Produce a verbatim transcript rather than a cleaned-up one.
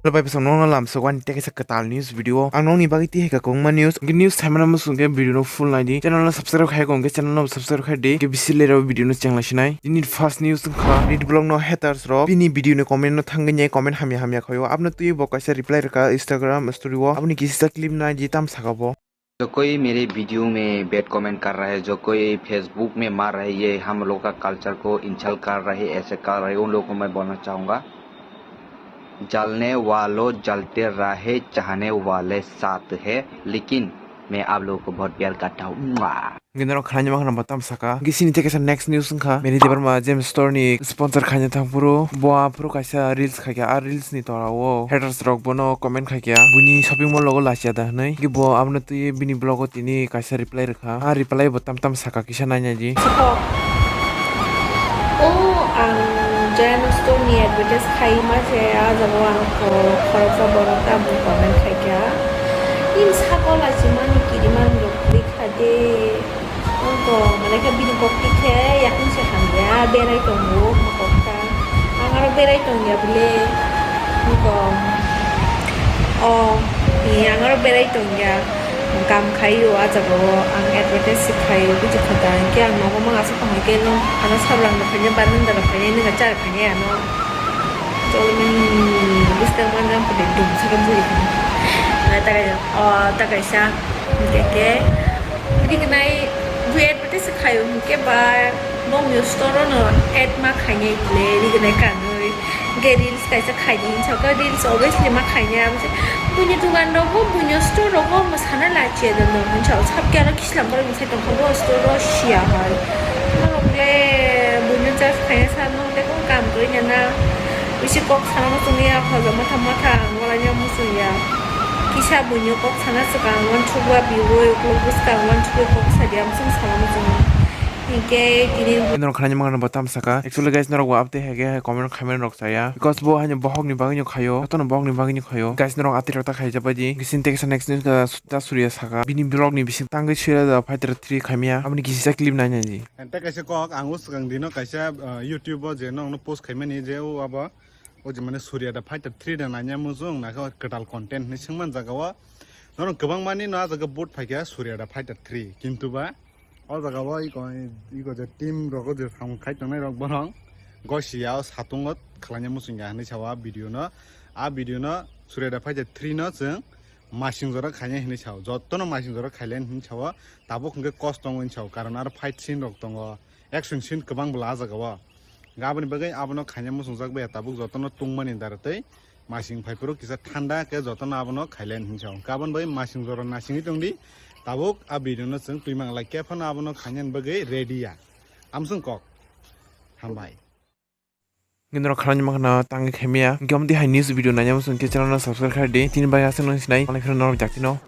Hello bai bwsong, nono lamsok ani tei kaisa kwtal news video. Ang nokni bagwi tihai ka kwbangma news. Hwnkhe news thaimano muchung khe video no full naidi. Channel no subscribe khai kong khe channel no subscribe khai di. Khe bisi lera video no chengla sinai. Tini first news wngkha. Read blog no haters rok. Bini video ni comment no thangwi nyai comment hamya hamya khaio. Abno twi bo kaisa reply rwkha Instagram story o. Aboni kisa clip naidi tam saka bo. जो कोई मेरे वीडियो में bad comment कर रहा है, जो कोई फेसबुक में मार रहा है, ये हम लोग का कल्चर को इंसल्ट कर रहा है, ऐसे कर रहा है, उन लोगों को मैं बोलना चाहूँगा, जलने वालों जलते रहे, चाहने वाले साथ है, लेकिन मैं आप लोगों को बहुत प्यार करता हूँ। Gini rok khlaini mankhana bo tam saka. Gisini tei kaisa next news wngkha. Mary Debbarma James Store ni sponsor khaina thangphuru bo aphuru kaisa reels khaikha. A reels ni torao haters rok bono comment khaikha. Buini shopping mall logo lachiya da hwnwi. Bo abono twi bini blog o tini kaisa reply rwkha. A reply bo tam tam saka kisa nainai di. Siko. O ang James Store ni advertise khaima se a jago ang khoroksa borok ta bo comment khaikha. In sako lachimani kirimani rok klik kha de. Ang to mane khe bini kok ti khe yakung se hamya berai tongo kok ta. Ang aro berai tongya bile. Ang to o ni ang aro berai tongya. Kam khai o a jaga o ang advertise se khai o buji kha da. Hingke ang nogo mang asuk tong khe no ano sablang rok khainai barmenda rok khainai nwnga char khainai ano. Jolmani bwskang manjang pwdai dum sakhe bui kha. Na ta kaisa o ta kaisa hingke ke rignai bui advertise se khai o hingke ba bongni store o no ad ma khainai bile rignai kanwi. Hingke reels kaisa khaidi hinsa khe reels obviously ma khainai abo se buini dogan rogo buini store rogo mwsana lachiya dono hinsa o sabke aro kislam borok ni side tongkha bo store o siya hai. Norok le buini charge khaina sa no tei kok kam kwrwi nana bisi kok sana muchungya hoja motha motha ang walai no muchungya kisa buini kok sana swkang uansukba biwi ukulok bwskang uansukwi kok sadia muchung sana muchungo. Hinkhe tini norok khlaini mankhana bo tam saka. Actually guys, norok bo update hai khe comment khaimani rok chaya. Because bo haino bohokni bagwino khaio. Jotono bohokni bagwino khaio. Guys, norok update rok ta khaijak bai di. Gisini tei kisa next news ka ta suriya saka. Bini vlog ni bising tangwi suriya da fighter three khaimya. Aboni kisa clip nainai di. Ante kaisa kok ang o swkang dino kaisa, uh, YouTube o je nokno post khaimani je o abo o je mane Surya da fighter three da nainai muchung nakhe kwtal content hinwi swngman jaga o. Norok kwbangmani no a jaga vote phaikha Surya da fighter three. Kintu ba O jaga o iko, iko je team rogo je samung khai tongnai rok borok gosi ya o satung o khlaina muchung ya hinwi sao a video no. A video no Surya da fighter three no chwng masing jora khainai hinwi sao. Jotono masing jora khailaini hinwi sao. Tabuk hwnkhe kos tongo hinwi sao. Karon aro fight scene rok tongo. Action scene kwbang bwla a jaga o. Aboni bagwi abono khaina muchungjak baya tabuk jotono tungmani dara tei masing phaiphuru kisa thanda khe jotono abono khailaini hinwi sao. Hwnkhe aboni bagwi masing jora nasingwi tongdi. Tabuk a video no chwng twi manglai khe phano abono khainani bagwi ready ya. Amswng kok. Hambai. Gini rok khlaini mankhana tangwi khaimya. Hwnkhe omo twi hai news video naina muchung khe channel no subscribe khai di. Tini bai aswk nang sinai. Malai phano norok jaktino.